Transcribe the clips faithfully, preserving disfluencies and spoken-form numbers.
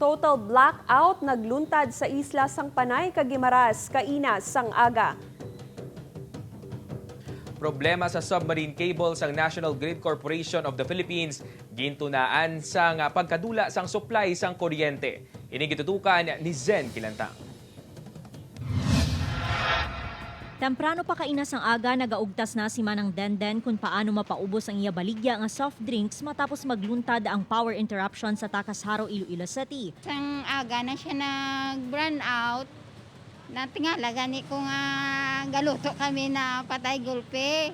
Total blackout nagluntad sa isla sang Panay kag Guimaras kaina sang aga. Problema sa submarine cable sang National Grid Corporation of the Philippines gintunaan sang pagkadula sang supply sang kuryente. Ini gitutukan ni Zen Kilantang. Temprano pa kaina sang aga, nagaugtas na si Manang Denden kon paano mapaubos ang iya baligya nga soft drinks matapos magluntad ang power interruption sa Takas Jaro, Iloilo City. Sang aga na siya nag-brown out, natingala gani ko nga galuto kami na patay gulpi.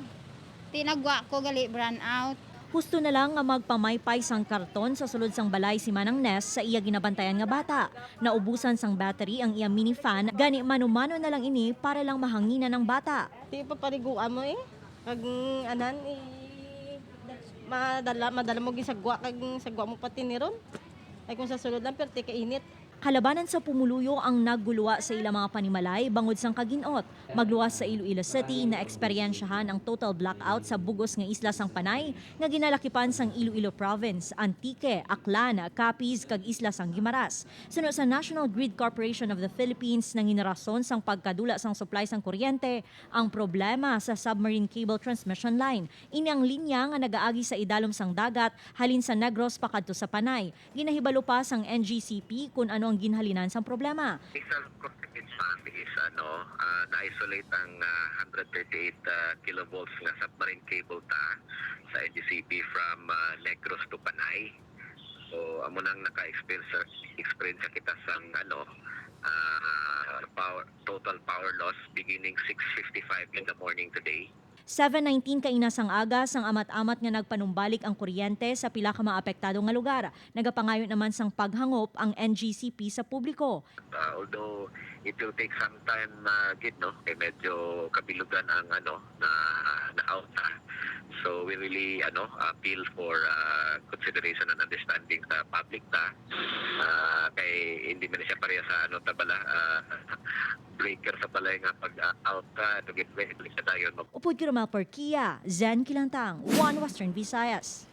Tinagwa ko gali brown out. Husto na lang nga magpamaypay sang karton sa sulod sang balay si Manang Ness sa iya ginabantayan nga bata. Naubusan sang battery ang iya mini fan, gani mano-mano na lang ini para lang mahanginan ang bata. Di pa paliguan mo eh. Kag anan, i-, madala, madala mo gisagwa, kag sagwa mo pati ni ron. Ay, kung sa sulod lang, perti ka init. Kalabanan sa pumuluyo ang nagguluwa sa ila mga panimalay bangod sang kagin-ot. Magluwas sa Iloilo City, naeksperyensyahan ang total blackout sa bug-os nga isla sang Panay nga ginalakipan sang Iloilo Province, Antique, Aklan, Capiz, kag isla sang Guimaras. Suno sa National Grid Corporation of the Philippines, nangin rason sang pagkadula sang supply sang kuryente ang problema sa submarine cable transmission line. Ini ang linya nga nagaagi sa idalom sang dagat halin sa Negros pakadto sa Panay. Ginahibalo pa sang N G C P kon ano ang ginhalinan sang problema. Isa lang ko sa is, ano, ah, na-isolate ang, ah, hundred thirty-eight, ah, kilovolts nga submarine cable ta sa N G C P from, ah, Negros to Panay. So, amo nang naka-experience, experience kita sang, ano, ah, power, total power loss beginning six fifty-five in the morning today. Seven nineteen kaina sang aga, sang amat-amat nga nagpanumbalik ang kuryente sa pila ka mga apektado nga lugar. Nagapangayo naman sang paghangop ang N G C P sa publiko. Uh, although it will take some time, uh, gid, no, kay medyo kabilugan ang, ano, na, na out, ah. So we really, ano, appeal for, uh, consideration and understanding sa public ta. Uh, kay hindi man siya pareha sa, ano, ta bala, uh, breaker sa balay nga pag, uh, out ka, to get ready sa dayon. Upod kay Romel Porquia, Zen Kilantang, One Western Visayas.